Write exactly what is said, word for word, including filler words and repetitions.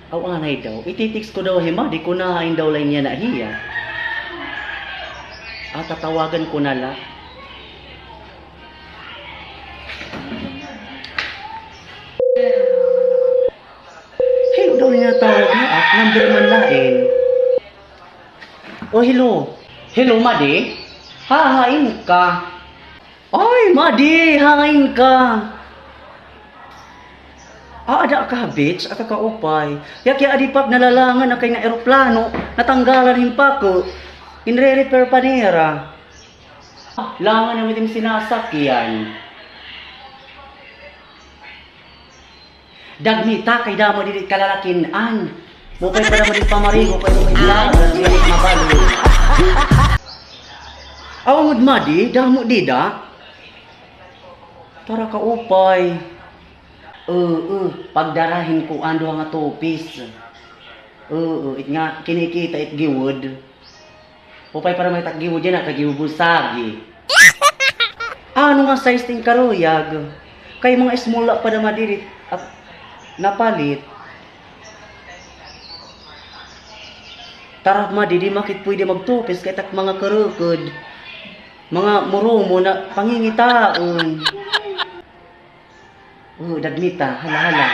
Aw, anay daw. Ititext ko daw hi Madi kon hain daw la niya na hiya. Ah, tatawagan ko na la. Hello daw niya tawag niya, ah, number man lain. O, hello. Hello, Madi? Ha, hain ka? Ay, Madi, hain ka? Ah, ada ka ha beach, ata ka upay. Yakiya adi pa ak nalalangan na kay nga eroplano, natanggalan hin pako. Ginre-repair pa nira. Langan na man it im sinasakyan. Dagmita, kay damo didi kalalakin-an. Maupay pa naman it pamarigo kay maupay it laban, diri mabalo. Aw, ngud Madi, damo dida. Tara ka upay. Oo, pagdara hin kuan, duha nga two-piece. Oo, it nga kinikita it giwod. Upay para may takgiwo dyan, ah, kagiwo busagi. Ano nga size tin karuyag? Kay mga small la pa da madiri at napalit. Tara, Madi, di makit pwede mag-two-piece kay tak mga karukod. Mga murumo na pangingitaon. Oh, Dagmita, hala, hala.